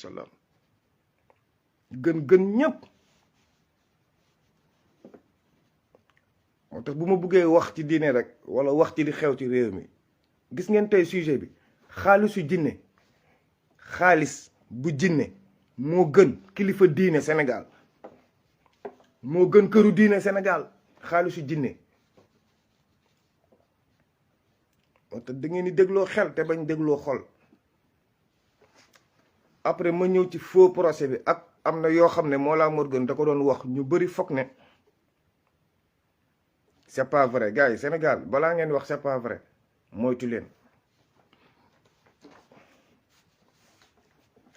wasallam gën ñëpp. moo tax bu ma buggee wax ci diine rek wala wax ci li xew ci réew mi gis ngeen tey sujet bi xaalisu jinne xaalis bu jinne moo gën kilifa diine Sénégal moo gën këru diine Sénégal xaalisu jinne. moo tax da ngeen di dégloo xel te bañ dégloo xol. après ma ñëw ci faux procès bi ak am na yoo xam ne Mollah Morgun da ko doon wax ñu bëri foog ne c'est pas vrai gars yi Sénégal balaa ngeen wax c'est pas vrai moytu leen.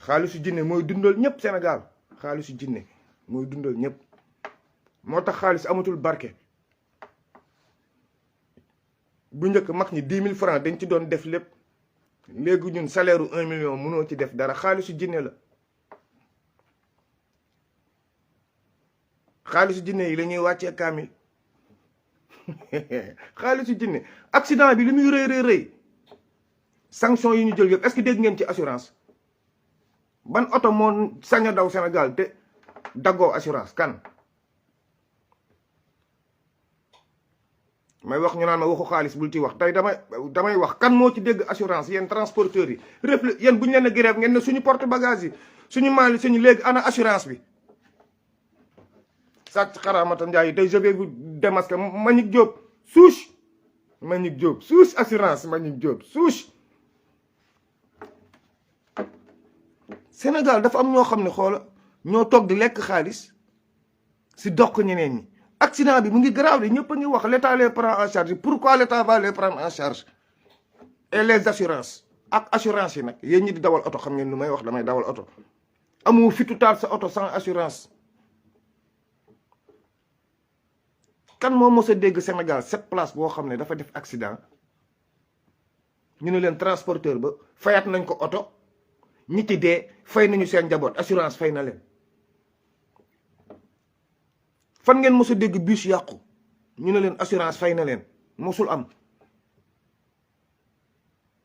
xaalisu jinne mooy dundal ñëpp Sénégal xaalisu jinne mooy dundal ñëpp moo tax xaalis amatul barke. bu njëkk mag ñi 10 000 francs dañ ci doon def lépp léegi ñun salaire u 1 million mënoo ci def dara xaalisu jinne la. xaalisu jinne yi la ñuy wàccee kaamil xaalisu jinne accident bi li muy rëy sanction yi ñu jël yëpp est-ce que dégg ngeen ci assurance ban oto moo sañ a daw Sénégal te daggoo assurance kan may wax ñu naan ma waxu xaalis bul ci wax tey damay wax kan moo ci dégg assurance yéen transporteurs yi yéen bu ñu leen a grève ngeen ne suñu porte bagage yi suñu maali suñu léegi ana assurance bi sàcc xaraamata Njaay tey je vais vous démasquer Mbagnick Diop souche Mbagnick Diop souche assurance Mbagnick Diop souche. Sénégal dafa am ñoo xam ne xoola ñoo toog di lekk xaalis si dokk ñeneen ñi. accident bi mu ngi grave de ñëpp a ngi wax l'état les prend en charge pourquoi l'état va les prendre en charge et les assurances ak assurance yi nag yéen ñi di dawal oto xam ngeen lu may wax damay dawal oto amoo fitu taal sa oto sans assurance. kan moo mos a dégg Sénégal 7 places boo xam ne dafa def accident ñu ne leen transporteur ba fayat nañ ko oto ñi ci dee fay nañu seen njaboot assurance fay na leen. fan ngeen mos a dégg bus yàqu ñu ne leen assurance fay na leen mosul am.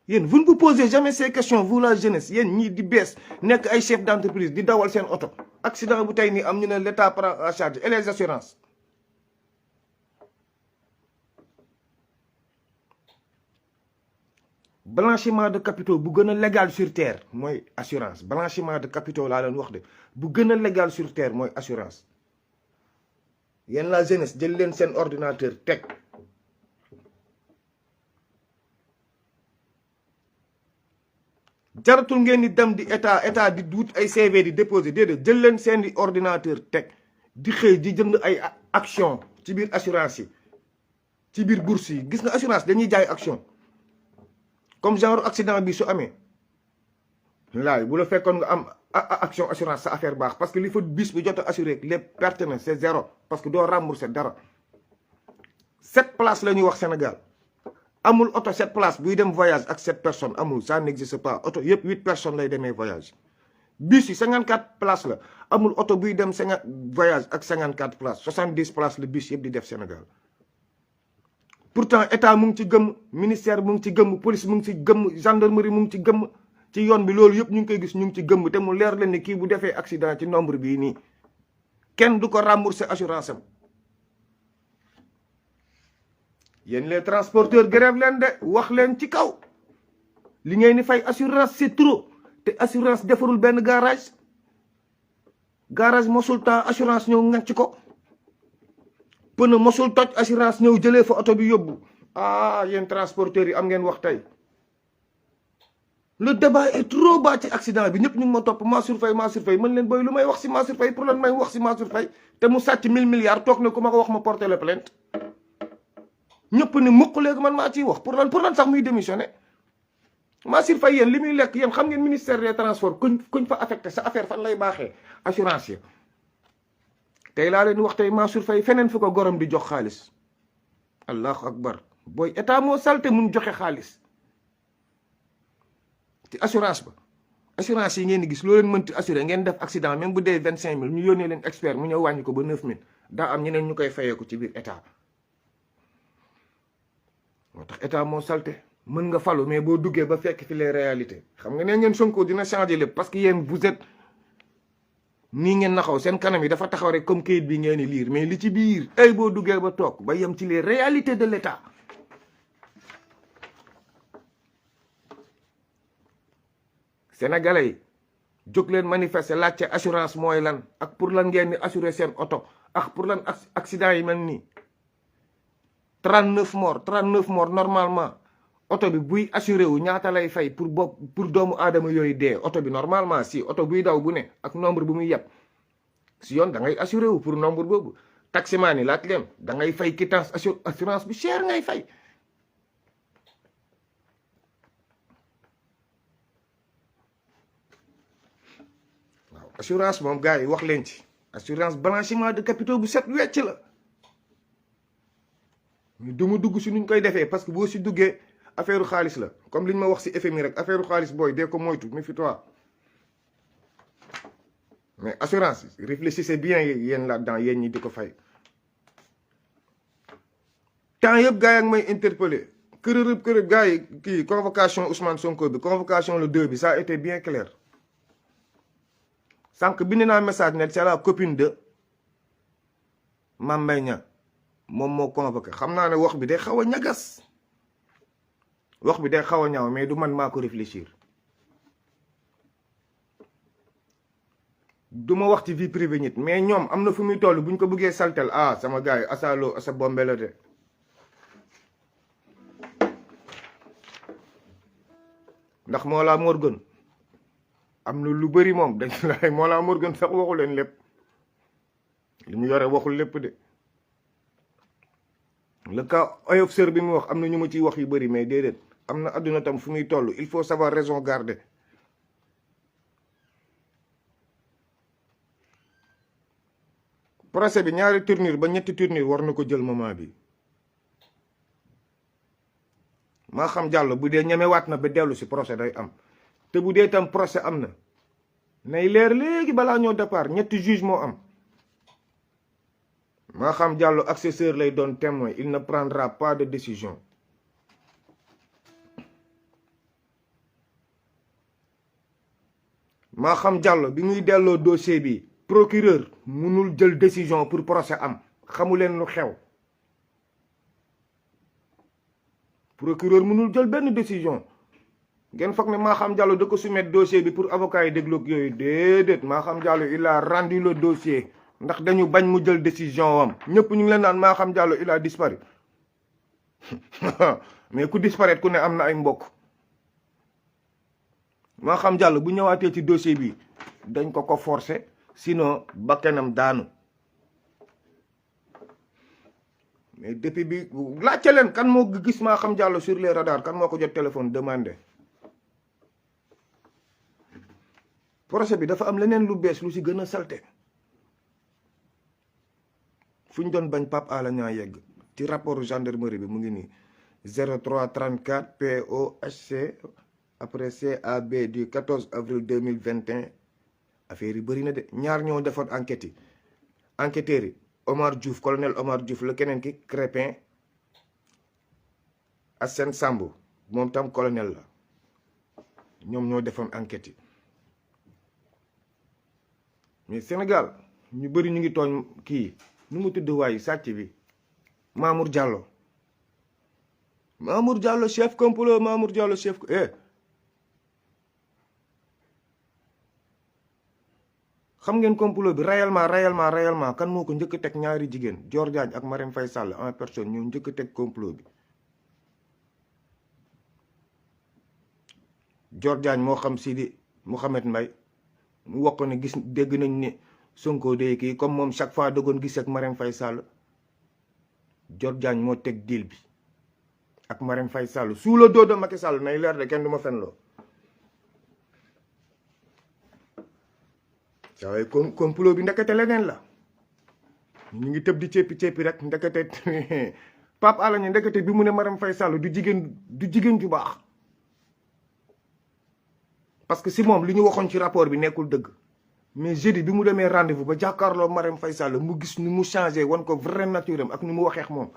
yéen vous ne vous posez jamais ces questions vous la jeunesse yéen ñii di bees nekk ay chef d'entreprise di dawal seen oto accident bu tey nii am ñu ne l'état prend en charge et les assurances. blanchiment de capitaux bu gën a légal sur terre mooy assurance blanchiment de capitaux laa leen wax de bu gën a légal sur terre mooy assurance. yéen la jeunesse jël leen seen ordinateur teg jaratul ngeen di dem di état di wut ay CV di déposer déedéet jël leen seen di ordinateur teg di xëy di jënd ay action ci biir assurance yi ci biir bourse yi gis nga assurance dañuy jaay action comme genre accident bi su amee laay bu la fekkoon nga am action assurance sa affaire baax parce que li fa bis bi jot a assuré lépp perte na c'est zéro parce que doo rembourser dara 7 places la ñuy wax Sénégal amul oto 7 places buy dem voyage ak 7 personnes amul ça n'existe pas oto yëpp 8 personnes lay demee voyage. bus yi 54 places la amul oto buy dem voyage ak 54 places 70 places la bus yëpp di def Sénégal. pourtant état mu ngi ci gëmm ministère mu ngi ci gëmm police mu ngi ci gëmm gendarmerie mu ngi ci gëmm ci yoon bi loolu yëpp ñu ngi koy gis ñu ngi ci gëmm te mu leer leen ni kii bu defee accident ci nombre bii nii kenn du ko rembourser assurance am. yéen les transporteurs grève leen de wax leen ci kaw li ngeen ni fay assurance c'est trop te assurance defarul benn garage mosul temps assurance ñëw ngacc ko. pneu mosul toj assurance ñëw jëlee fa oto bi yóbbu yéen transporteurs yi am ngeen wax tey le débat est trop bas ci accident bi ñëpp ñu ngi ma topp Mansour Faye mën leen booy lu may wax si Mansour Faye pour lan may wax si Mansour Faye te mu sàcc 1000 milliards toog ne ku ma ko wax ma porter la plainte ñëpp ni mukk léegi man maa ciy wax pour lan sax muy démissionné Mansour Faye yéen li muy lekk yéen xam ngeen ministère des transports kuñ fa affecté sa affaire fan lay baaxee assurance yi tey laa leen wax tey Mansour Faye feneen fu ko gorom di jox xaalis allahu akbar booy état moo salte mun joxe xaalis ci assurance ba assurance yi ngeen di gis loo leen mënti assuré ngeen def accident même bu dee 25000 ñu yónnee leen expert mu ñëw wàññi ko ba 9000 daa am ñeneen ñu koy fayeeku ci biir état moo tax état moo salte mën nga falu mais boo duggee ba fekk fi les réalités xam nga ne ngeen Sonko dina changer lépp parce que yéen vous êtes nii ngeen naxaw seen kanam yi dafa taxaw rek comme kayit bi ngeen di lire mais li ci biir ay boo duggee ba toog ba yem ci les réalités de l'État sénégalais yi jóg leen manifester laajte assurance mooy lan ak pour lan ngeen di assurer seen oto ak pour lan accident yi mel nii 39 morts normalement oto bi buy assuré wu ñaata lay fay pour doomu aadama yooyu dee oto bi normalement si oto buy daw bu ne ak nombre bu muy yeb si yoon da ngay assuré wu pour nombre boobu taximaan yi laaj leen da ngay fay quittance assurance bi cher ngay fay waaw assurance moom gars yi wax leen ci assurance blanchiment de capitaux bu set wecc la ñu duma dugg si nuñ koy defee parce que boo si duggee affaire xaalis la comme li ñu ma wax si FMI rek affaire xaalis booy dee ko moytu méfie-toi mais assurance réfléchissez bien yéen là-dedans yéen ñi di ko fay temps yëpp gars yi ak may interpellé kërëb gars yi kii convocation Ousmane Sonko bi convocation le 2 bi ça a été bien clair sànq bind naa message net c'est la copine de Mame Mbaye Niang moom moo convoqué xam naa ne wax bi day xaw a ñagas wax bi day xaw a ñaaw mais du man maa ko réfléchir du ma wax ci vie privée nit mais ñoom am na fu muy toll bu ñu ko bëggee saltel sama gars yi asalo asa bombe la de ndax Mollah Morgun am na lu bëri moom dañ lay Mollah Morgun sax waxu leen lépp li mu yore waxul lépp de le cas oyof sër bi mu wax am na ñu ma ciy wax yu bëri mais déedéet am na adduna tam fu muy toll il faut savoir raison garder procès bi ñaari tournure ba ñetti tournure war na ko jël moment bi maa xam Diallo bu dee ñemewaat na ba dellu si procès day am te bu dee tam procès am na nay leer léegi balaa ñoo départ ñetti juge moo am maa xam Diallo accesseur lay doon témoin il ne prendra pas de décision maa xam Diallo bi muy delloo dossier bi procureur mënul jël décision pour procès am xamu leen lu xew procureur mënul jël benn décision ngeen foog ne maa xam Diallo da ko soumettre dossier bi pour avocat yi déglu ak yooyu déedéet maa xam Diallo il a rendu le dossier ndax dañu bañ mu jël décision am ñëpp ñu ngi leen naan maa xam Diallo il a disparu mais ku disparaître ku ne am na ay mbokk maa xam Diallo bu ñëwaatee ci dossier bi dañ ko forcer sinon bakkanam daanu mais depuis bi laajte leen kan moo gis maa xam Diallo sur les radars kan moo ko jot téléphone demandé procès bi dafa am leneen lu bees lu si gën a salte fu ñu doon bañ Pape Alé Niang yegg ci rapport gendarmerie bi mu ngi nii 0334 POHC après CAB du 14 avril 2021 affaire yi bëri na de ñaar ñoo defoon enquête yi enquêteurs yi Omar Diouf colonel Omar Diouf la keneen ki Crépin Assane Sambo moom tam colonel la ñoom ñoo defoon enquête yi mais Sénégal ñu bëri ñu ngi tooñ kii nu mu tudd waayu sàcc bi Mamour Diallo chef complot Mamour Diallo chef xam ngeen complot bi réellement kan moo ko njëkk a teg ñaari jigéen Dior Diagne ak Marème Faye Sall en personne ñoo njëkk a teg complot bi Dior Diagne moo xam Sidi Mouhamed Mbaye mu wax ko ne gis dégg nañ ne Sonko de kii comme moom chaque fois dogoon gis ak Marème Faye Sall Dior Diagne moo teg deal bi ak Marème Faye Sall sous le dos de Macky Sall nay leer de kenn du ma fen loo saa waaye complot bi ndekete leneen la ñu ngi tëb di céppi rek ndekete Pape Alé Niang ndekete bi mu ne Marème Faye Sall du jigéen ju baax parce que si moom li ñu waxoon ci rapport bi nekkul dëgg mais jeudi bi mu demee rendez-vous ba jàkkaarloo Marème Faye Sall mu gis ni mu changé wan ko vrai nature am ak ni mu waxeex moom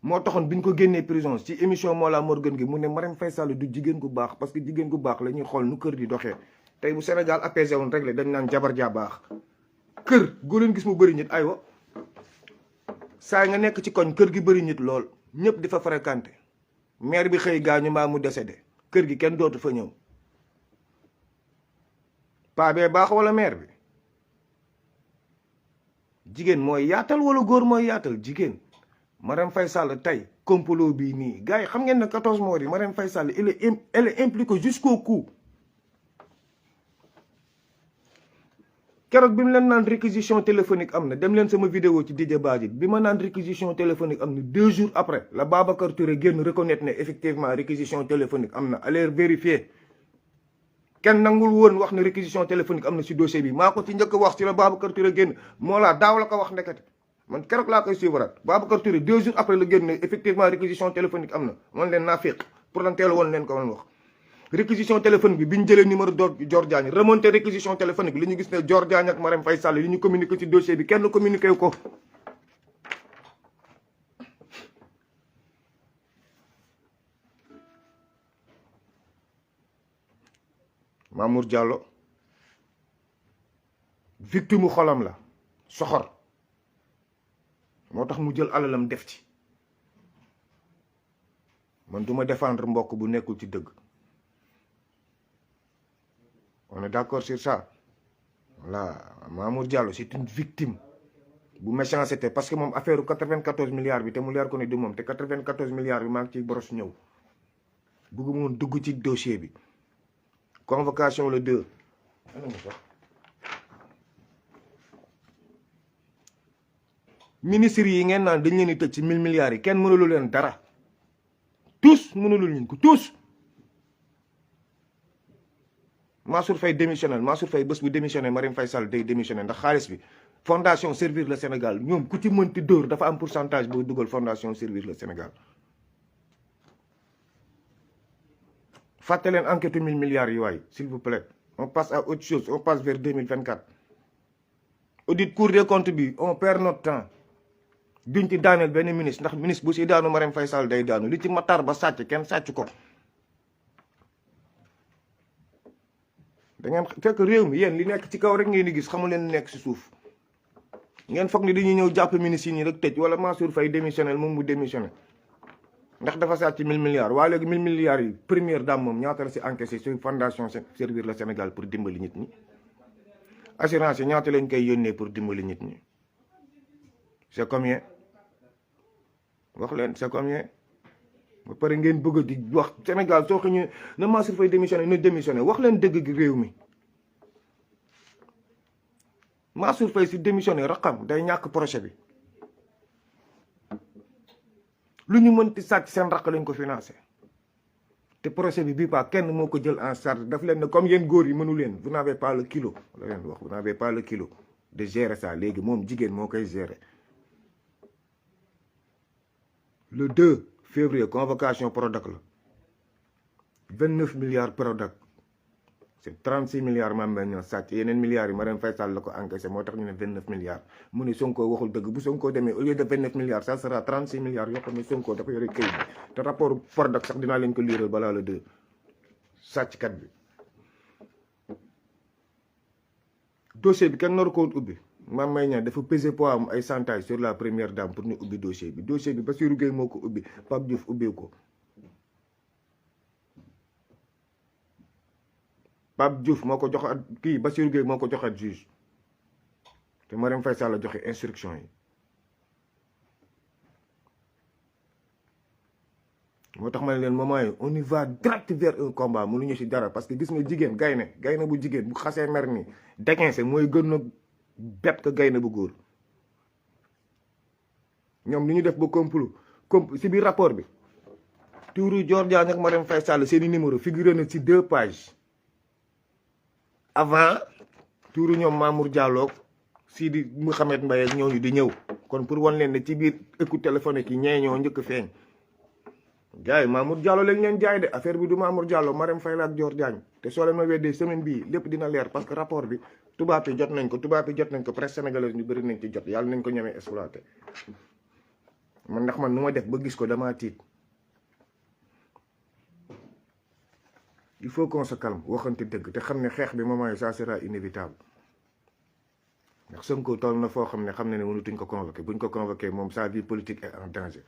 moo taxoon bi ñu ko génnee prison ci émission Mollah Morgun gi mu ne Marème Faye Sall du jigéen gu baax parce que jigéen gu baax la ñuy xool nu kër di doxee. tey bu Sénégal apaisé woon réglé dañ naan jabar jaa baax kër goo leen gis mu bëri nit aywa saa nga nekk ci koñ kër gi bëri nit lool ñëpp di fa fréquenté maire bi xëy gaañu mbaa mu décédé kër gi kenn dootu fa ñëw paa bee baax wala maire bi jigéen mooy yaatal wala góor mooy yaatal jigéen. Marème Faye Sall tey complot bii nii gars yi xam ngeen ne 14 morts yi Marème Faye Sall elle est impliquée jusqu'au cou. keroog bi mu leen naan réquisition téléphonique am na dem leen sama vidéo ci Didier Badji bi ma naan réquisition téléphonique am na 2 jours après la Babacar Touré génn reconnaître ne effectivement réquisition téléphonique am na aller vérifier kenn nangul woon wax ne réquisition téléphonique am na si dossier bi maa ko ci njëkk wax ci la Babacar Touré génn moo laa daaw la ko wax ndekete man keroog laa koy suivre Babacar Touré 2 jours après la génn ne effectivement réquisition téléphonique am na man leen naa féq pour lan teel woon leen ko man wax réquisition téléphonique bi ñu jëlee numéro Dior Diagne remonté réquisition téléphonique bi li ñu gis ne Dior Diagne ak Marème Faye Sall li ñu communiqué ci dossier bi kenn communiqué ko. Mamour Diallo victime xolam la soxor moo tax mu jël alalam def ci man duma défendre mbokk bu nekkul ci dëgg. On est d'accord sur ça voilà Mamour Diallo c'est une victime bu méchanceté parce que moom affaire 94 milliards bi te mu leer ko ne du moom te 94 milliards bi maa ngi ciy boros ñëw bëgguma woon dugg ci dossier bi convocation le 2 ministres yi ngeen naan dañ leen di tëj ci 1000 milliards yi kenn mënulu leen dara tous mënulu leen ko tous Mansour Faye démissionné Mansour Faye bés bu démissionné Marème Faye Sall day démissionné ndax xaalis bi fondation Servir le Sénégal ñoom ku ci mënti dóor dafa am pourcentage boo dugal fondation Servir le Sénégal fàtte leen enquête 1000 milliards yi waay s'il vous plaît on passe à autre chose on passe vers 2024 audit Cour des comptes bi on perd notre temps duñ ci daaneel benn ministre ndax ministre bu si daanu Marème Faye Sall day daanu li ci Matar Ba sàcc kenn sàcc ko da ngeen fekk réew mi yéen li nekk ci kaw rek ngeen di gis xamu leen nekk si suuf ngeen foog ni dañuy ñëw jàpp ministre yi nii rek tëj wala Mansour Faye démissionnel moom mu démissionné ndax dafa sàcc 1000 milliards waa léegi 1000 milliards yi première dame moom ñaata la si encaissé sur fondation Servir le Sénégal pour dimbali nit ñi assurance yi ñaata lañ koy yónnee pour dimbali nit ñi c'est combien wax leen c'est combien ba pare ngeen bëgg di wax Sénégal soo xëñee na Mansour Faye démissionné na démissionné wax leen dëgg gi réew mi Mansour Faye si démissionné raqam day ñàkk projet bi lu ñu mënti sàcc seen raq lañ ko financé te projet bi bii pas kenn moo ko jël en charge daf leen ne comme yéen góor yi mënu leen vous n'avez pas le kilo la leen wax vous n'avez pas le kilo de gérer ça léegi moom jigéen moo koy gérer le 2 février convocation Prodac la 29 milliards Prodac c'est 36 milliards Mame Mbaye Niang sàcc yeneen milliards yi Marème Faye Sall la ko encaissé moo tax ñu ne 29 milliards mu ne Sonko waxul dëgg bu Sonko demee au lieu de 29 milliards ça sera 36 milliards yoo xam ne Sonko dafa yore këyit bi te rapport Prodac sax dinaa leen ko liiral balaa le 2 sàcckat bi dossier bi kenn naru ko ubbi Mame Mbaye Niang dafa peser poids am ay chantage sur la première dame pour ñu ubbi dossier bi Bassirou Gueye moo ko ubbi Pape Diouf ubbi ko Pape Diouf moo ko jox kii Bassirou Gueye moo ko joxat juge te Marème Faye Sall la joxe instruction yi moo tax ma ne leen moment yi on y va direct vers un combat mënuñu si dara parce que gis nga jigéen gaynde bu jigéen bu xasee mer ni déquince mooy gën a bet ko gaynde bu góor ñoom li ñu def ba complot si biir rapport bi tuuru Dior Diagne ak Marème Faye Sall seeni numéro figuré na ci 2 pages avant tuuru ñoom Mamour Diallo Sidi Mouhamed Mbaye ak ñooñu di ñëw kon pour wan leen ne ci biir écoute téléphonique yi ñee ñoo njëkk feeñ gars yi Mamour Diallo lañ leen jaay de affaire bi du Mamour Diallo Marème Faye la ak Dior Diagne te soo leen ma weddee semaine bii lépp dina leer parce que rapport bi tubaab yi jot nañ ko presse sénégalaise ñu bëri nañ ci jot yàlla nañ ko ñemee exploité man ndax man nu ma def ba gis ko damaa tiit. il faut qu'on se calme waxante dëgg te xam ne xeex bi moment yi ça sera inévitable ndax Sonko toll na foo xam ne mënutuñ ko convoqué buñ ko convoqué moom sa vie politique est en danger.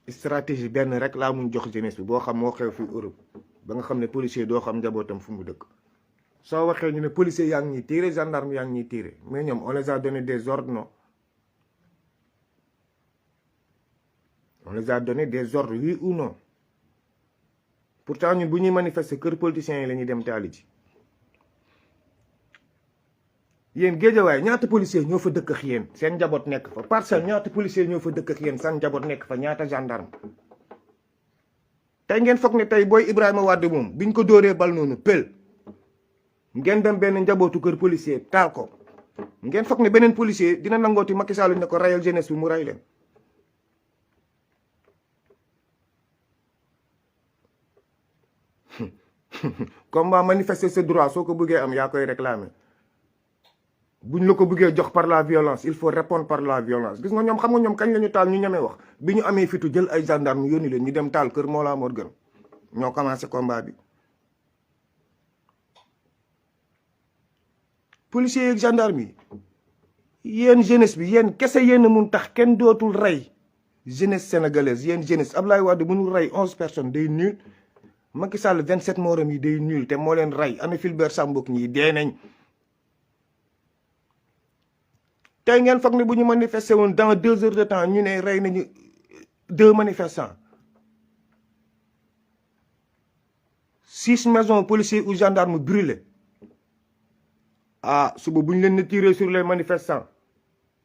stratégie benn rek laa mun jox jeunesse bi boo xam moo xew fi Europe ba nga xam ne policier doo xam njabootam fu mu dëkk. soo waxee ñu ne policier yaa ngi ñuy tiré gendarme yaa ngi ñuy tiré mais ñoom on les a donné des ordres non. On les a donné des ordres oui ou non pourtant ñun bu ñuy manifester kër politiciens yi la ñuy dem taali ji. yéen Géejawaay ñaata policiers ñoo fa dëkk ak yéen seen njaboot nekk fa. Parcelles ñaata policiers ñoo fa dëkk ak yéen seen njaboot nekk fa ñaata gendarme. tey ngeen foog ne tey booy Ibrahima Wade moom biñ ko dóoree bal noonu pël ngeen dem benn njabootu kër policier taal ko ngeen foog ne beneen policier dina nangooti Macky Sall ne ko rayal jeunesse bi mu ray leen. combat manifester ce droit soo ko bëggee am yaa koy réclamer buñ la ko bëggee jox par la violence il faut répondre par la violence. gis nga ñoom xam nga ñoom kañ la ñu taal ñu ñemee wax bi ñu amee fitu jël ay gendarme yónni leen ñu dem taal kër Mollah Morgun ñoo commencé combat bi. policiers yeeg gendarme yi yéen jeunesse bi yéen kese yéen a mun tax kenn dootul rey jeunesse sénégalaise yéen jeunesse Abdoulaye Wade mënul rey 11 personnes day nul. Macky Sall 27 morom yi day nul te moo leen rey ana Fulbert Sambok ñii dee nañ. tey ngeen foog ne bu ñu manifester woon dans 2 heures de temps ñu ne rey nañu 2 manifestants 6 maisons policiers ou gendarmes brûlées. ah suba bu ñu leen tiré sur les manifestants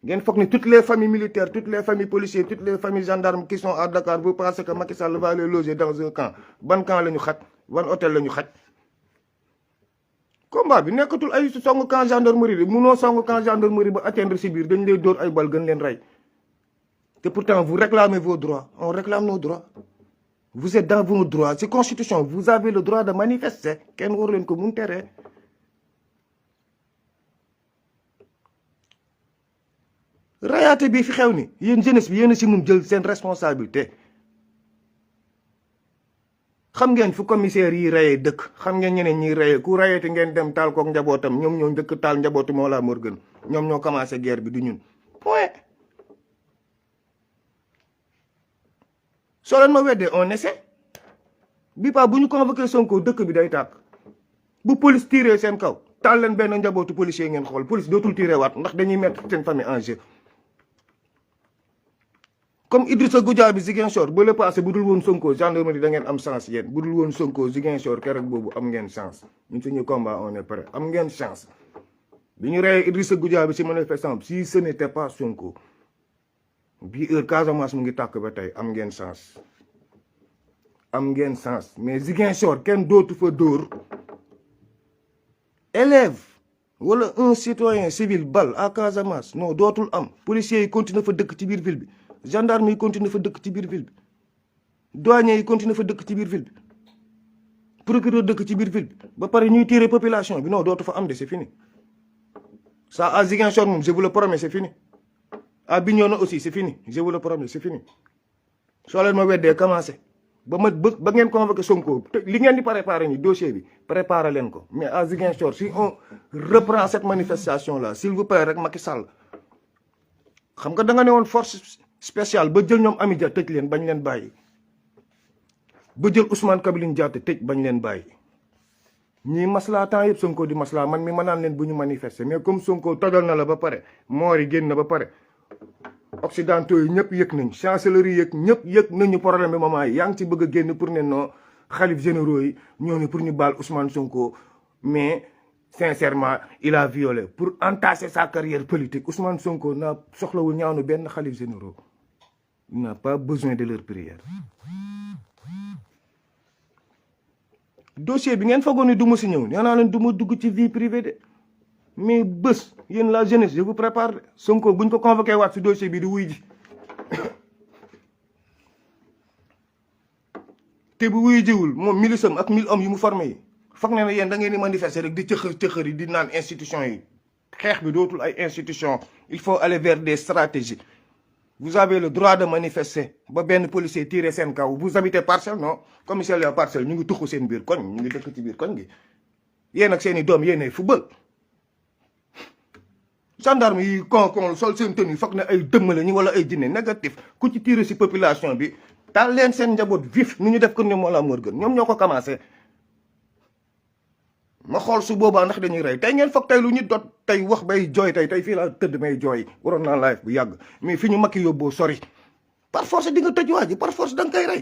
ngeen foog ne toutes les familles militaires toutes les familles policiers toutes les familles gendarmes qui sont à Dakar vous pensez que Macky Sall va les loger dans un camp ban camp la ñu xaj ban hôtel la ñu xaj. combat bi nekkatul ay song camp gendarmerie bi munoo song camp gendarmerie ba atteindre si biir dañ lay dóor ay bal gën leen rey te pourtant vous réclamez vos droits on réclame nos droits. vous êtes dans vos droits c'est constitution vous avez le droit de manifester kenn waru leen ko mun teree. rayaate bi fi xew ni yéen jeunesse bi yéen a si mun jël seen responsabilité. xam ngeen fu commissaire yi rayee dëkk xam ngeen ñeneen ñiy rayee ku rayee te ngeen dem taal kook njabootam ñoom ñoo dëkk taal njabootu Mollah Morgun ñoom ñoo commencé guerre bi du ñun point. soo leen ma weddee on essaie bi pa bu ñu convoqué Sonko dëkk bi day tàkk bu police tiré seen kaw taal leen benn njabootu policier ngeen xool police dootul tiré waat ndax dañuy mettre seen famille en jeu. comme Idrissa Goudiaby Ziguinchor ba le passé bu dul woon Sonko gendarmerie da ngeen am chance yéen bu dul woon Sonko Ziguinchor keroog boobu am ngeen chance ñun suñu combat on est prêt am ngeen chance. bi ñu reyee Idrissa Goudiaby ci manifestant si ce n'était pas Sonko bi heure Casamance mu ngi tàkk ba tey am ngeen chance. am ngeen chance mais Ziguinchor kenn dootu fa dóor élève wala un citoyen civil bal à Casamance non dootul am. policiers yi continuent fa dëkk ci biir ville bi. gendarme yi continue fa dëkk ci biir ville bi douanier yi continue fa dëkk ci biir ville bi procureur dëkk ci biir ville bi ba pare ñuy tirer population bi non dootu fa am de c'est fini. ça à Ziguinchor moom je vous le promets c'est fini à Bignona aussi c'est fini je vous le promets c'est fini. soo leen ma weddee commencé ba ngeen convoqué Sonko li ngeen di préparer ni dossier bi préparer leen ko mais à Ziguinchor si on reprend cette manifestation là s'il vous plaît rek Macky Sall xam nga da nga ne woon force spécial ba jël ñoom Amidia tëj leen bañ leen bàyyi ba jël Ousmane Kabiline Diatta tëj bañ leen bàyyi ñii maslaa temps yëpp Sonko di maslaa man mi ma naan leen bu ñu manifester mais comme Sonko tojal na la ba pare moor yi génn na ba pare occidentaux yi ñëpp yëg nañ chancellerie yëg ñëpp yëg nañu problème bi moment yi yaa ngi ci bëgg a génn pour ne non xalif généraux yi ñoo ne pour ñu baal Ousmane Sonko mais sincèrement il a violé pour entacher sa carrière politique Ousmane Sonko n'a soxlawul ñaanu benn xalif généraux il n'a pas besoin de leur prière. dossier bi ngeen fagoon ne du ma si ñëw nee naa leen du ma dugg ci vie privée de mais bés yéen la jeunesse je vous prépare Sonko buñ ko convoqué waat si dossier bi di wuy ji te bu wuy jiwul moom milisam ak 1000 hommes yu mu formé yi foog ne ne yéen da ngeen di manifester rek di cëxër yi di naan institution yi xeex bi dootul ay institution il faut aller vers des stratégies. Vous avez le droit de manifester ba benn policier tiré seen kaw vous habitez Parcelles non commissariat Parcelles ñu ngi tuxu seen biir koñ ñu ngi dëkk ci biir koñ gi yéen ak seen i doom yéenay football. gendarme yi kon sol seen tenue foog ne ay dëmm la ñu wala ay jinne négatif ku ci tiré si population bi taal leen seen njaboot vif nu ñu def ko ni Mollah Morgun ñoom ñoo ko commencé. ma xool su boobaa ndax dañuy rey tey ngeen foog tey lu ñu dot tey wax bay jooy tey fii laa tëdd may jooy waroon naa live bu yàgg mais fi ñu makki yóbboo sori par force di nga tëj waa ji par force da nga koy rey.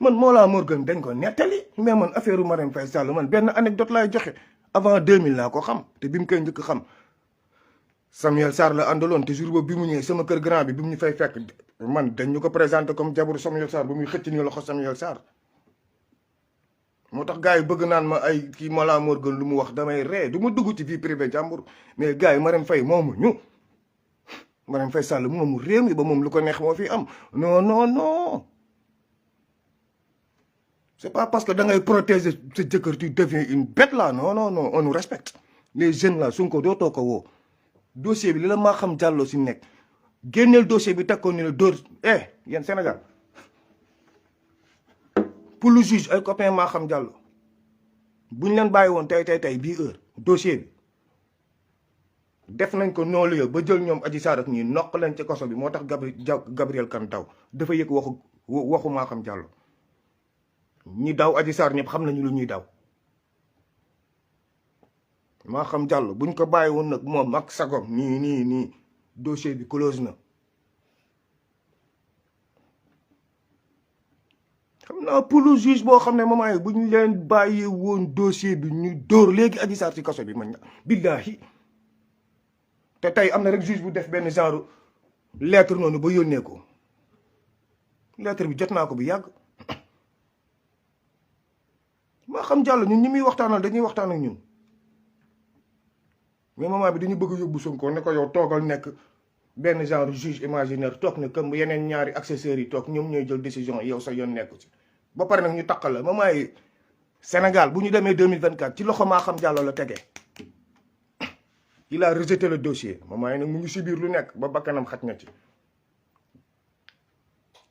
man Mollah Morgun dañ ko nettali mais man affaire Marème Faye Sall man benn anecdote laay joxe avant 2000 laa ko xam te bi mu koy njëkk xam Samuel Sarr la àndaloon te jour boobu bi mu ñëwee sama kër grand bi mu ñu fay fekk man dañ ñu ko présenté comme jabaru Samuel Sarr bu muy xëcc ni loxo Samuel Sarr. moo tax gars yi bëgg naan ma ay kii Mollah Morgun lu mu wax damay ree du ma dugg ci vie privée jàmbur mais gars yi Marème Faye moomu ñu Marème Faye Sall moomu réew mi ba moom lu ko neex moo fi am non. c'est pas parce que da ngay protéger sa jëkkër tu deviens une bête là non on nous respecte les jeunes là Sonko dootoo ko woo dossier bi li la maa xam jàlloo si nekk génneel dossier bi teg ko ni la dóor yéen Sénégal pour le juge ay copain maa xam jàllo buñ leen bàyyi woon tey bii heure dossier bi def nañ ko non-lieu ba jël ñoom Adji Sarr ak ñii noq leen ci kaso bi moo tax Gabriel Kane daw dafa yëg waxu maa xam jàllo ñi daw Adji Sarr ñëpp xam nañu lu ñuy daw maa xam jàll buñ ko bàyyi woon nag moom ak sagom nii dossier bi close na. xam naa pour le juge boo xam ne moment yi buñ leen bàyyi woon dossier bi ñu dóor léegi Adji Sarr ci kaso bi man billahi te tey am na rek juge bu def benn genre lettre noonu ba yónnee ko lettre bi jot naa ko bu yàgg. maa xam jàll ñun ñi muy waxtaanal dañuy waxtaan ak ñun mais moment bi dañu bëgg yóbbu Sonko ne ko yow toogal nekk benn genre juge imaginaire toog ne comme yeneen ñaari accessoires yi toog ñoom ñooy jël décision yow sa yoon nekku ci ba pare nag ñu taqal la moment yi Sénégal bu ñu demee 2024 ci loxo maa xam jàll la tegee il a rejeté le dossier moment yi nag mu ngi si biir lu nekk ba bakkanam xaj na ci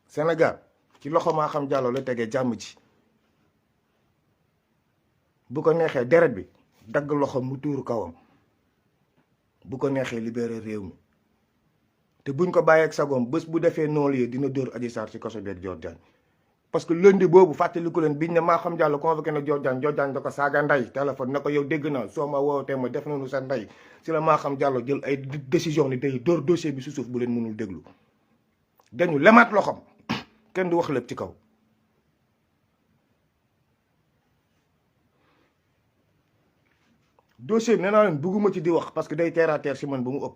Sénégal ci loxo maa xam jàll la tegee jàmm ji bu ko neexee deret bi dagg loxo mu tuuru kawam bu ko neexee libéré réew mi te buñ ko bàyyeeg sagoom bés bu defee noolu yi dina dóor Adji Sarr ci kaso beeg Dior Diagne parce que lundi boobu fàttaliku leen biñ ne maa xam jàll convoqué na Dior Diagne da ko saaga nday téléphone na ko yow dégg naa soo ma wootee ma def nañu sa nday si la maa xam jàll jël ay décision ni day dóor dossier bi su suuf bu leen mënul déglu dañu lemaat loxom kenn du wax lépp ci kaw. dossier bi nee naa leen bugguma ci di wax parce que day terre à terre si man ba mu ëpp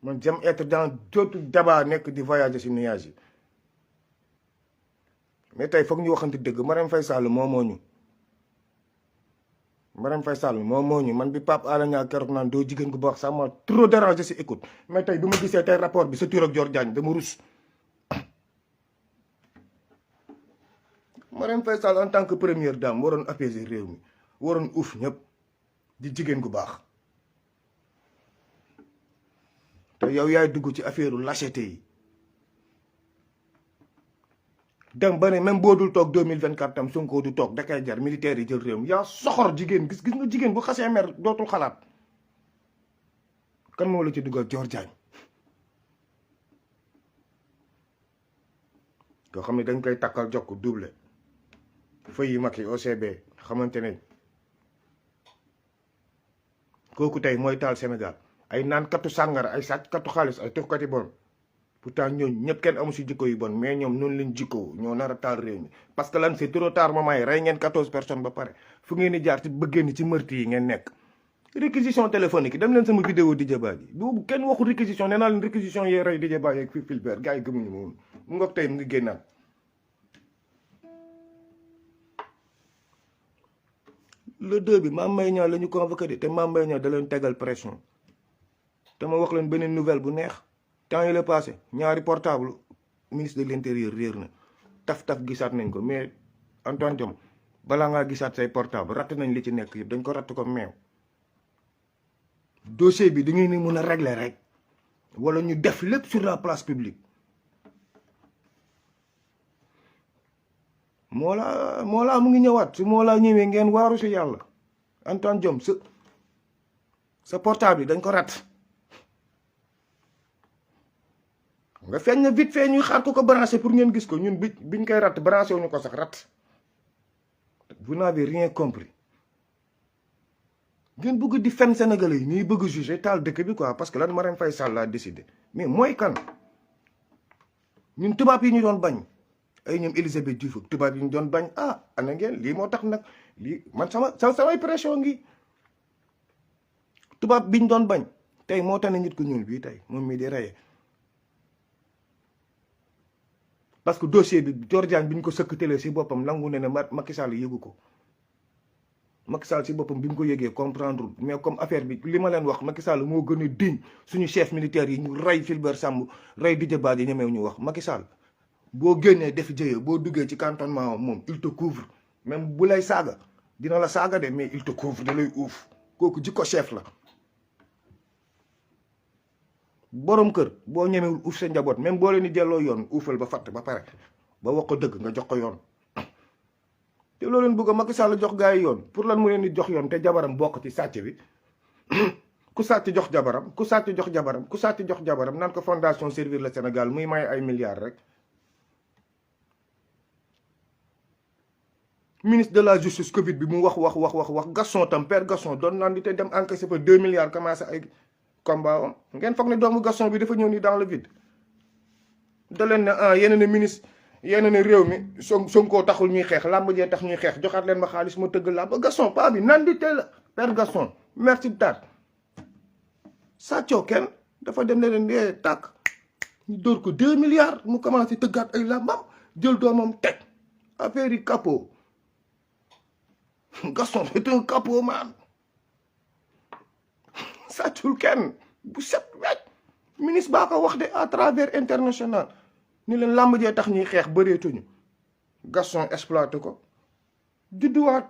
man j'aime être dans d'autres débats nekk di voyager si nuages yi mais tey foog ñu waxante dëgg Marème Faye Sall moo ñu Marème Faye Sall moo ñu man bi Pape Alé Niang keroog naan doo jigéen gu baax ça m'a trop dérangé si écoute mais tey bi ma gisee tey rapport bi sa tur ak Dior Diagne dama rus Marème Faye Sall en tant que première dame waroon apaiser réew mi waroon uuf ñëpp di jigéen gu baax te yow yaay dugg ci affaire lâcheté yi dem ba ne même boo dul toog 2024 tam Sonko du toog da kay jar militaire yi jël réew mi yaa soxor jigéen gis nga jigéen bu xasee mer dootul xalaat kan moo la ci dugal Dior Diagne koo xam ne dañ koy takkal jokk double feuille yi mag yi OCB xamante ne kooku tey mooy taal Sénégal ay naan katu sàngara ay sàcc katu xaalis ay tuxkati bon pourtant ñooñu ñëpp kenn amu si jikko yu bon mais ñoom noonu leen jikkoo ñoo nar a taal réew mi parce que lan c'est trop tard moment yi rey ngeen 14 personnes ba pare fu ngeen di jaar ci bëggee ni ci meurtre yi ngeen nekk. réquisition téléphonique yi dem leen sama vidéo Didier Badji boobu kenn waxu réquisition nee naa leen réquisition yee rey Didier Badji ak Fulbert gars yi gëmuñu moom mu ngoog tey mu ngi génnaat. le 2 bi Mame Mbaye Niang la ñu convoqué de te Mame Mbaye Niang da leen tegal pression te ma wax leen beneen nouvelle bu neex temps yi la passé ñaari portable ministre de l'intérieur réer na taf gisaat nañ ko mais Antoine Diome balaa ngaa gisaat say portable ratt nañ li ci nekk yëpp dañ ko ratt ko meew. dossier bi dañuy ni mun a régler rek wala ñu def lépp sur la place publique. Mollah mu ngi ñëwaat su Mollah ñëwee ngeen waaru si yàlla Antoine Diome sa portable yi dañ ko rat nga feeñ na vite fait ñuy xaar ko branché pour ngeen gis ko ñun biñ koy rat branché wuñu ko sax rat. Vous n'avez rien compris ngeen bëgg di fen Sénégalais yi ñuy bëgg juger taal dëkk bi quoi parce que lan Marème Faye Sall laa décidé mais mooy kan ñun tubaab yi ñu doon bañ ay ñoom Elisabeth Diouf tubaab yi ñu doon bañ ana ngeen lii moo tax nag lii man samay pression ngi tubaab bi ñu doon bañ tey moo tax ne nit ku ñuul bii tey moom mii di reye parce que dossier bi Georgiane bi ñu ko sëkkatale si boppam nangu ne Macky Sall yëgu ko Macky Sall si boppam bi mu ko yëgee comprendre mais comme affaire bi li ma leen wax Macky Sall moo gën a diñ suñu chef militaire yi ñu rey Fulbert Sambou rey Didier Badji ñemew ñu wax Macky Sall boo génnee def jëye boo duggee ci cantonnement moom il te couvre même bu lay saaga dina la saaga de mais il te couvre da lay uuf kooku jikko chef la. borom kër boo ñemewul uuf sa njaboot même boo leen di delloo yoon uufal ba fatt ba pare ba wax ko dëgg nga jox ko yoon. te loo leen bëgg a Macky Sall jox gars yi yoon pour lan mu leen di jox yoon te jabaram bokk ci sàcc bi ku sàcc jox jabaram ku sàcc jox jabaram ku sàcc jox jabaram naan ko fondation Servir le Sénégal muy may ay milliards rek. ministre de la justice Covid bi mu wax Gaston tam père Gaston doon naan di te dem encaissé fa 2 milliards commencé ay combat am ngeen foog ne doomu Gaston bi dafa ñëw nii dans le vide. da leen ne yeneen ne ministre yeneen ne réew mi Sonko taxul ñuy xeex làmb jee tax ñuy xeex joxaat leen ma xaalis ma tëgg làmb Gaston paa bi naan di teel père Gaston merci tat sàccoo kenn dafa dem ne leen dee tàkk ñu dóor ko 2 milliards mu commencé tëggaat ay làmbam jël doomam teg affaire yi capot. Gaston c'est un capot man sàccul kenn bu set wecc ministre baa ko wax de à travers international ni leen làmb jee tax ñuy xeex bëreetuñu Gaston exploité ko judduwaat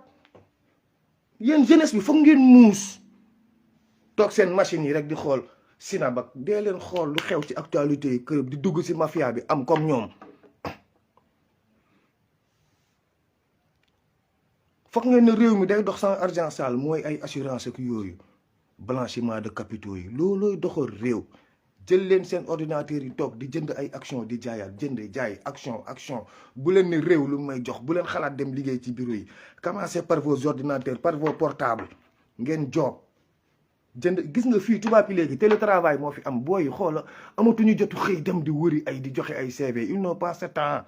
yéen jeunesse bi foog ngeen muus toog seen machine yi rek di xool Sinabak dee leen xool lu xew ci actualité yi kër di dugg ci mafia bi am comme ñoom. foog ngeen ne réew mi day dox sans argent sale mooy ay assurance ak yooyu blanchiment de capitaux yi loolooy doxal réew jël leen seen ordinateur yi toog di jënd ay action di jaayaat jënd jaay action bu leen ne réew lu may jox bu leen xalaat dem liggéey ci bureau yi commencez par vos ordinateurs par vos portables ngeen job jënd gis nga fii tubaab yi léegi télétravail moo fi am booy xoola amatuñu jotu xëy dem di wëri ay di joxe ay CV ils n'ont pas ce temps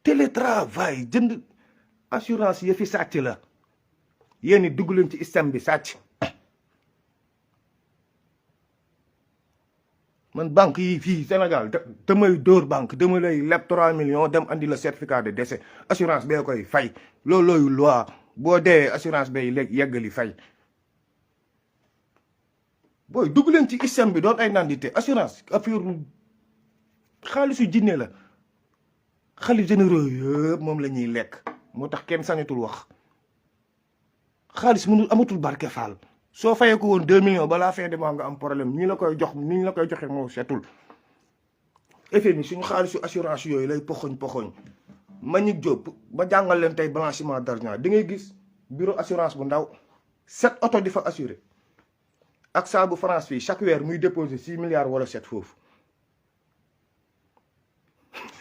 télétravail jënd assurance yëfi sàcc la yéen it dugg leen ci système bi sàcc man banque yi fii Sénégal damay dóor banque dama lay leb 3 millions dem andi la certificat de décès assurance bee koy fay loolooyu loi boo dee assurance bay léegi yeggali fay booy dugg leen ci système bi doon ay nandite assurance affaire xaalisu jinne la xaalis généraux yëpp moom la ñuy lekk moo tax kenn sañatul wax xaalis mënul amatul barke faal soo fayee ko woon 2 millions balaa fin de mois nga am problème ñi la koy jox ni ñu la koy joxe moo setul FMI suñu xaalisu assurance yooyu lay poxoñ Mbagnick Diop ba jàngal leen tey blanchiment d'argent di ngay gis bureau assurance bu ndaw 7 oto di fa assuré ak saa bu France fii chaque weer muy déposé 6 milliards wala 7 foofu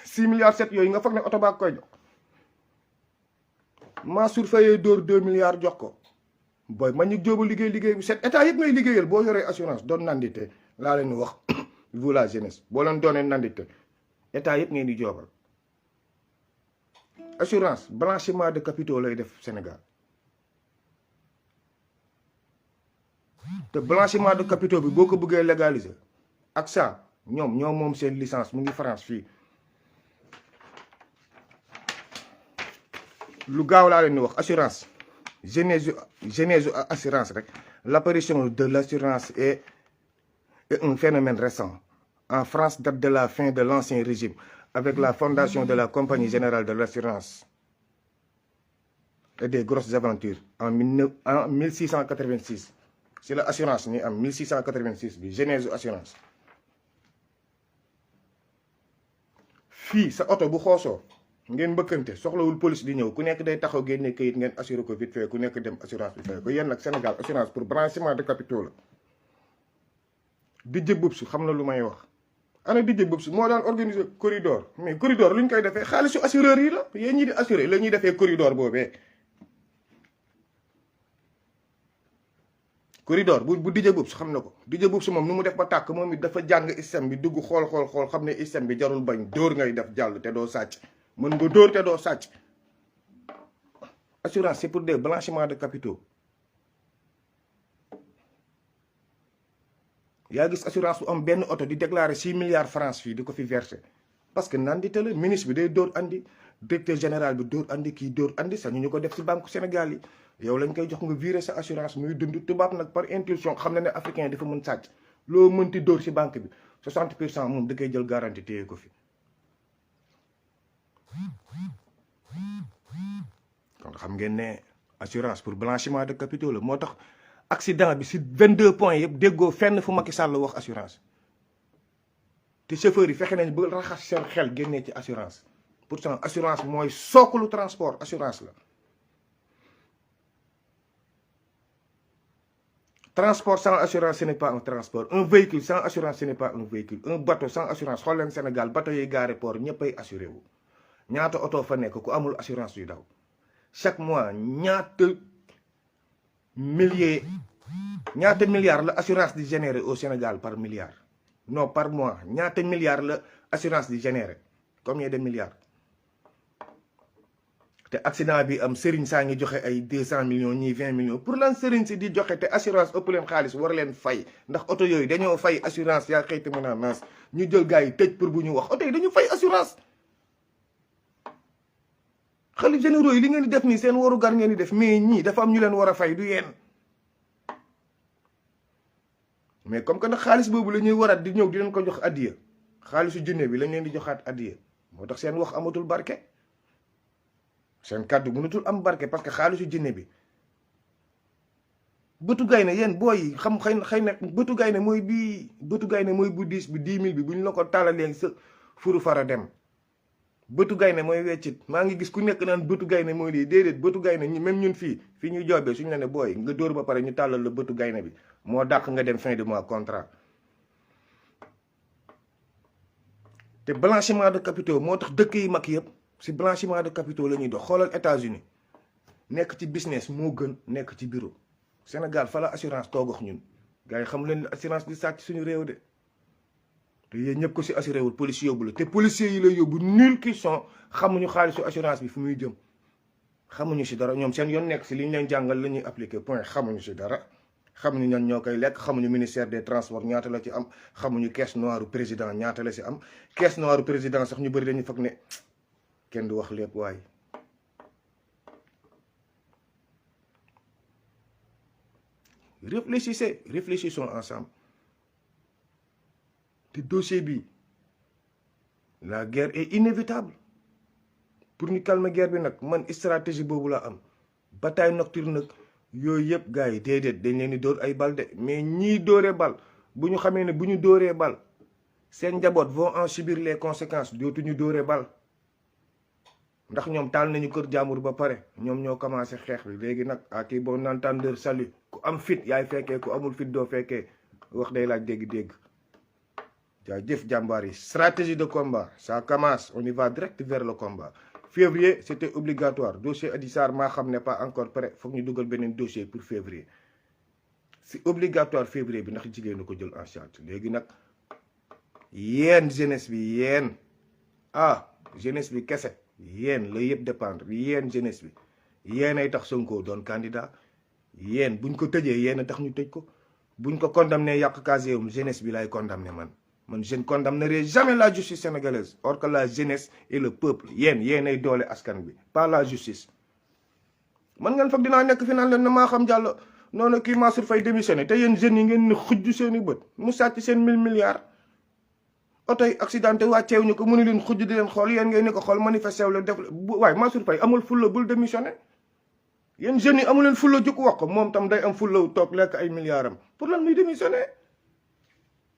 6 milliards 7 yooyu nga foog ne oto baa koy jox Mansour Faye dóor 2 milliards jox ko booy Mbagnick Diop liggéey bu set état yëpp ngay liggéeyal boo yoree assurance doon nandite laa leen wax vous la jeunesse boo leen doonee nandite état yëpp ngeen di joobal assurance blanchiment de capitaux lay def Sénégal te blanchiment de capitaux bi boo ko bëggee légaliser ak ça ñoom moom seen licence mu ngi France fii lu gaaw laa leen di wax assurance genèse assurance rek l'apparition de l'assurance est un phénomène récent en France date de la fin de l'ancien régime avec la fondation de la Compagnie générale de l'assurance et des grosses aventures en 1686 c'est la assurance ni am 1686 bi genèse assurance fii sa oto bu xoosoo ngeen mbëkkante soxlawul police di ñëw ku nekk day taxaw génne kayit ngeen assuré ko vite fait ku nekk dem assurance bi fay ko yéen nag Sénégal assurance pour blanchiment de capitaux la Didier Boubs xam na lu may wax ana Didier Boubs moo daan organiser corridor mais corridor lu ñu koy defee xaalisu assureur yi la yéen ñi di assuré la ñuy defee corridor boobee corridor bu Didier Boubs xam na ko Didier Boubs moom nu mu def ba tàkk moom it dafa jàng système bi dugg xool xam ne système bi jarul bañ dóor ngay def jàll te doo sàcc mën nga dóor te doo sàcc assurance c'est pour des blanchiments de capitaux yaa gis assurance bu am benn oto di déclarer 6 milliards francs fii di ko fi verser parce que naan di tële ministre bi day dóor andi directeur général bi dóor andi kii dóor andi sax ñu ko def si banque Sénégal yi yow lañ koy jox nga virer sa assurance muy dund tubaab nag par impulsion xam na ne africain dafa mën sàcc loo mënti dóor si banque bi 60% moom da koy jël garantie téye ko fi kon xam ngeen ne assurance pour blanchiment de capitaux la moo tax accident bi si 22 points yëpp déggoo fenn fu Macky Sall wax assurance te chauffeur yi fexe nañ ba raxas seen xel génnee ci assurance pourtant assurance mooy sookulu transport assurance la transport sans assurance ce n'est pas un transport un véhicule sans assurance ce n'est pas un véhicule un bateau sans assurance xool leen Sénégal bateau yi garé port ñëppay assuré wu ñaata oto fa nekk ku amul assurance yu daw chaque mois ñaata milliards la assurance di générer au Sénégal par milliard non par mois ñaata milliards la assurance di générer combien de milliards te accident bi am sëriñ saa ngi joxe ay 200 millions ñii 20 millions pour lan sëriñ si di joxe te assurance ëpp leen xaalis war leen fay ndax oto yooyu dañoo fay assurance yaa xëyti mën a naas ñu jël gars yi tëj pour bu ñu wax oto yi dañu fay assurance xalif généraux yi li ngeen di def nii seen waru gar ngeen di def mais ñii dafa am ñu leen war a fay du yéen mais comme que nag xaalis boobu la ñuy waraat di ñëw di leen ko jox addiya xaalisu junne bi lañ leen di joxaat addiya moo tax seen wax amatul barke seen kàddu mënatul am barke parce que xaalisu jinne bi bëtu gaynde yéen booy yi xam xëy na bëtu gaynde mooy bii bëtu gaynde mooy bu 10 bi 10 000 bi bu ñu la ko tàllalee sa furu fara dem bëtu gaynde mooy weccit maa ngi gis ku nekk naan bëtu gaynde mooy lii déedéet bëtu gaynde ñi même ñun fii ñuy joobee suñu la ne booy nga dóor ba pare ñu tàllal la bëtu gaynde bi moo dàq nga dem fin de mois contrat te blanchiment de capitaux moo tax dëkk yi mag yëpp si blanchiment de capitaux la ñuy dox xoolal États-Unis nekk ci business moo gën nekk ci bureau Sénégal fa la assurance toogox ñun gars yi xam leen assurance di sàcc suñu réew de te yéen ñëpp ko si assuré wul policier yóbbu la te policiers yi lay yóbbu nul qui sont xamuñu xaalisu assurance bi fu muy jëm xamuñu si dara ñoom seen yoon nekk si li ñu leen jàngal la ñuy appliqué point xamuñu si dara xamuñu ñan ñoo koy lekk xamuñu ministère des transports ñaata la ci am xamuñu caisse noire président ñaata la si am caisse noire président sax ñu bëri dañu foog ne kenn du wax lépp waaye réfléchissons ensemble te dossier bi la guerre est inévitable pour ñu calmer guerre bi nag man stratégie boobu laa am bataille nocturne nag yooyu yëpp gars yi déedéet dañ leen di dóor ay bal de mais ñii dóoree bal bu ñu xamee ne bu ñu dóoree bal seen njaboot vont en subir les conséquences dootuñu dóoree bal ndax ñoom taal nañu kër jàmbur ba pare ñoom ñoo commencé xeex bi léegi nag à qui bon entendeur salut ku am fit yaay fekkee ku amul fit doo fekkee wax day laaj dégg-dégg jaajëf jàmbaar yi stratégie de combat ça commence on y va direct vers le combat février c'était obligatoire dossier Adji Sarr maa xam ne pas encore prêt foog ñu dugal beneen dossier pour février c'est obligatoire février bi ndax jigéen na ko jël en charge léegi nag yéen jeunesse bi yéen jeunesse bi kese yéen la yëpp dépendre yéen jeunesse bi yéen ay tax Sonko doon candidat yéen buñ ko tëjee yéen a tax ñu tëj ko buñ ko condamné yàq casier jeunesse bi lay condamné man je ne condamnerai jamais la justice sénégalaise or que la jeunesse et le peuple yéen ay doole askan bi pas la justice man ngeen foog dinaa nekk fi naan leen na maa xam jàll noonu kii Mansour Faye démissionné te yéen jeunes yi ngeen ne xujj seen i bët mu sàcc seen 1000 milliards oto yi accidenté wàcceewuñu ko mënu leen xujj di leen xool yéen ngeen ni ko xool manifesté wu leen def waaye Mansour Faye amul fulla bul démissionné yéen jeunes yi amu leen fulla juk wax ko moom tam day am fulla toog lekk ay milliards am pour lan muy démissionné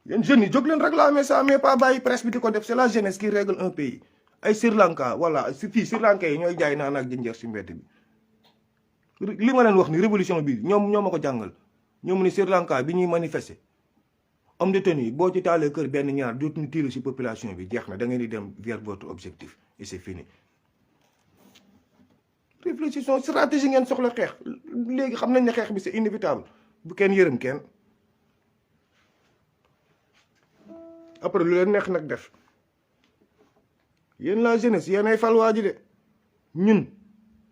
yéen jeunes yi jóg leen réclamer ça mais pas bàyyi presse bi di ko def c'est la jeunesse qui règle un pays ay Sri Lanka voilà fii Sri Lanka yi ñooy jaay naan ak jënjër si mbedd bi li ma leen wax ni révolution bi ñoom ñoo ma ko jàngal ñoom ni Sri Lanka bi ñuy manifester homme de tenue boo ci taalee kër benn ñaar dootuñu tiiru si population bi jeex na da ngeen di dem vers votre objectif et c'est fini réfléchissons stratégie ngeen soxla xeex léegi xam nañ ne xeex bi c'est inévitable bu kenn yërëm kenn après lu leen neex nag def yéen la jeunesse yéen ay falwaa ji de ñun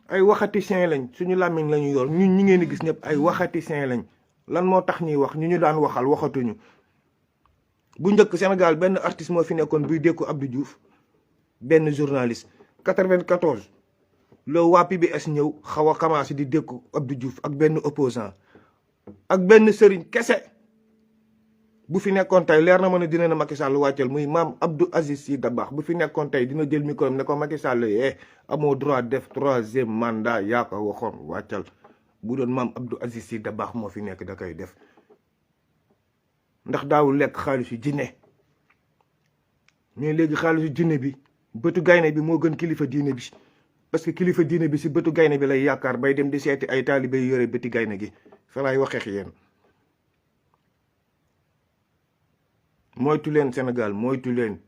ay waxaticien lañ suñu làmmiñ la ñu yor ñun ñi ngeen di gis ñëpp ay waxaticien lañ lan moo tax ñuy wax ñu daan waxal waxatuñu bu njëkk Sénégal benn artiste moo fi nekkoon buy dékku Abdou Diouf benn journaliste 94 le waa PBS ñëw xaw a commencé di dékku Abdou Diouf ak benn opposant ak benn sëriñ kese bu fi nekkoon tey leer na ma ne dina na Macky Sall wàccal muy maam Abdou Aziz Sy Dabakh bu fi nekkoon tey dina jël micro ne ko Macky Sall amoo droit def 3e mandat yaa ko waxoon wàccal bu doon maam Abdou Aziz Sy Dabakh moo fi nekk da koy def ndax daawul lekk xaalisu jinne mais léegi xaalisu jinne bi bëtu gaynde bi moo gën kilifa diine bi parce que kilifa diine bi si bëtu gaynde bi lay yaakaar bay dem di seeti ay taalibe yu yore bëti gaynde gi fa laay waxeex yéen moytu leen Sénégal moytu leen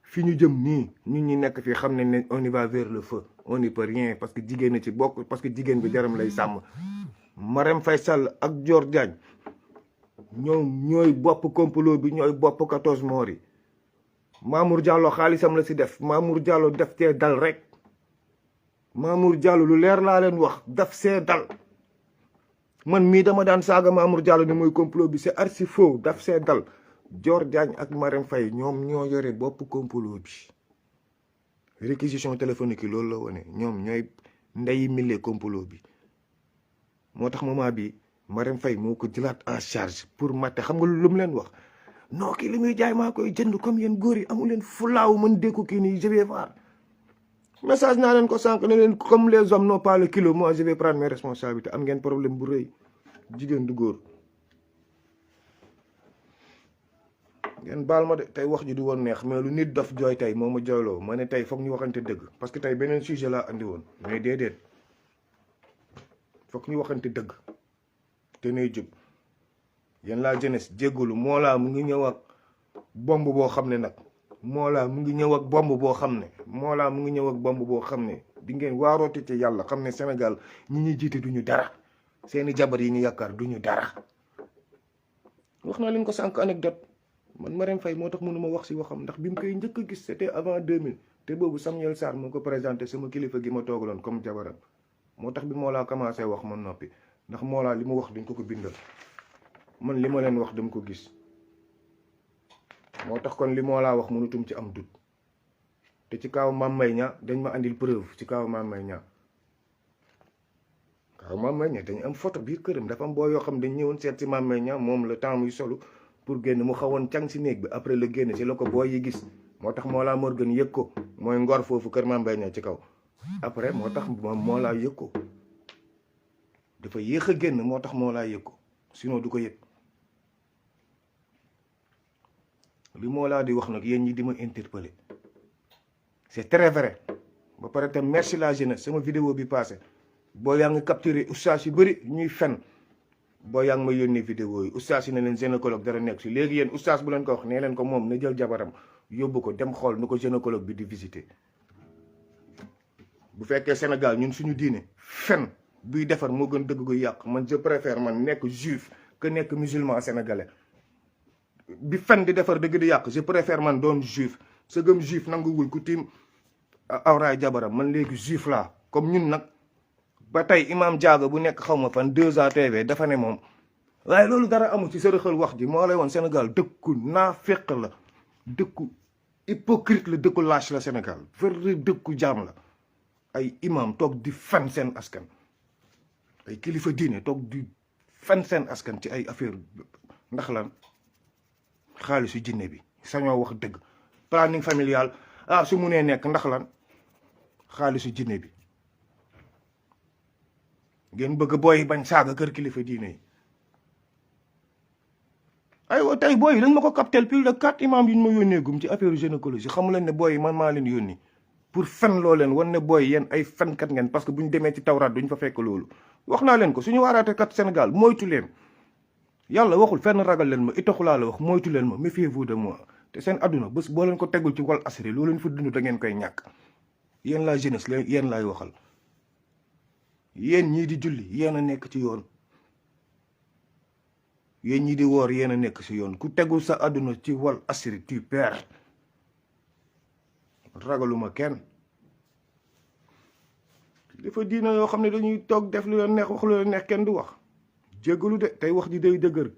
fi ñu jëm nii ñun ñi nekk fii xam ne on y va vers le feu on n'y peut rien parce que jigéen na ci bokk parce que jigéen bi jaram lay sàmm Marème Faye Sall ak Dior Diagne ñoom ñooy bopp complot bi ñooy bopp 14 morts yi Mamour Diallo xaalisam la si def Mamour Diallo def cee dal rek Mamour Diallo lu leer laa leen wax daf see dal man mii dama daan saaga Mamour Diallo ni mooy complot bi c'est archi faux daf see dal Dior Diagne ak Marème Faye ñoom ñoo yore bopp complot bi réquisition téléphonique yi loolu la wone ñoom ñooy ndeyi mille complot bi moo tax moment bi Marème Faye moo ko jëlaat en charge pour matte xam nga lu mu leen wax non kii li muy jaay maa koy jënd comme yéen góor yi amu leen fulaaw mën dékku kii nii je vais voir message naa leen ko sànq ne leen comme les hommes n'ont pas le kilo moi je vais prendre mes responsabilités am ngeen problème bu rëy jigéen du góor ngeen baal ma de tey wax ji du woon neex mais lu nit dof jooy tey moo ma jooyloo ma ne tey foog ñu waxante dëgg parce que tey beneen sujet laa andi woon mais déedéet foog ñu waxante dëgg te nay jub yéen la jeunesse jéggalu Mollah mu ngi ñëw ak bomb boo xam ne nag Mollah mu ngi ñëw ak bomb boo xam ne Mollah mu ngi ñëw ak bomb boo xam ne di ngeen waaroote ci yàlla xam ne Sénégal ñi ñuy jiite duñu dara seeni jabar yi ñu yaakaar duñu dara wax naa leen ko sànq anecdote man Marème Faye moo tax mënuma wax si waxam ndax bi mu koy njëkk a gis c'était avant 2000 te boobu Samuel Sarr moo ko présenté sama kilifa gi ma toogaloon comme jabaram moo tax bi Mollah commencé wax ma noppi ndax Mollah li mu wax dañ ko bindal man li ma leen wax dama ko gis moo tax kon li Mollah wax mënutum ci am dut te ci kaw Mame Mbaye Niang dañ ma andil preuve ci kaw Mame Mbaye Niang dañu am photo biir këram dafa am boo yoo xam dañ ñëwoon seet si Mame Mbaye Niang moom le temps muy solu pour génn mu xawoon càng si néeg bi après le génn si la ko booy yi gis moo tax Mollah Morgun yëg ko mooy ngor foofu kër Mame Mbaye Niang ci kaw après moo tax moom Mollah yëg ko dafa yéex a génn moo tax Mollah yëg ko sinon du ko yëg li Mollah di wax nag yéen ñi di ma interpeller c'est très vrai ba pare tam merci la jeunesse sama vidéo bi passé boo yaa ngi capturé oustaz yu bëri ñuy fen boo yaa ngi may yónnee vidéo yi oustaz yi ne leen gynécologue dara nekk si léegi yéen oustaz bu leen ko wax nee leen ko moom na jël jabaram yóbbu ko dem xool nu ko gynécologue bi di visiter bu fekkee Sénégal ñun suñu diine fen buy defar moo gën dëgg gu yàq man je préfère man nekk juif que nekk musulman sénégalais bi fen di defar dëgg di yàq je préfère man doon juif sa gëm juif nanguwul ku tiim awraay jabaram man léegi juif laa comme ñun nag ba tey imam Diaga bu nekk xaw ma fan 2A TV dafa ne moom waaye loolu dara amul ci sërëxal wax ji moo lay woon Sénégal dëkku naafeq la dëkku hypocrite la dëkku lâche la Sénégal vrai dëkku jaam la ay imam toog di fen seen askan ay kilifa diine toog di fen seen askan ci ay affaire ndax lan xaalisu jinne bi sañoo wax dëgg planning familial su mu nee nekk ndax lan xaalisu jinne bi ngeen bëgg booy bañ saaga kër kilifa diine yi aywa tey booy yi dañ ma ko captel plus de 4 imam yi ñu ma yónnee gum ci affaire gynécologie xamu leen ne booy yi man maa leen yónni pour fen loo leen wan ne booy yéen ay fenkat ngeen parce que bu ñu demee ci tawraat duñ fa fekk loolu wax naa leen ko suñu waaraate kat Sénégal moytu leen yàlla waxul fenn ragal leen ma itaxulaa la wax moytu leen ma méfiez-vous de moi te seen adduna bés boo leen ko tegul ci wal asri loolu leen fa dund da ngeen koy ñàkk yéen la jeunesse la yéen laay waxal yéen ñii di julli yéen a nekk ci yoon yéen ñii di woor yéen a nekk ci yoon ku tegul sa adduna ci wal asri tu perds ragaluma kenn dafa diina yoo xam ne dañuy toog def lu leen neex wax lu leen neex kenn du wax jéggalu de tey wax ji day dëgër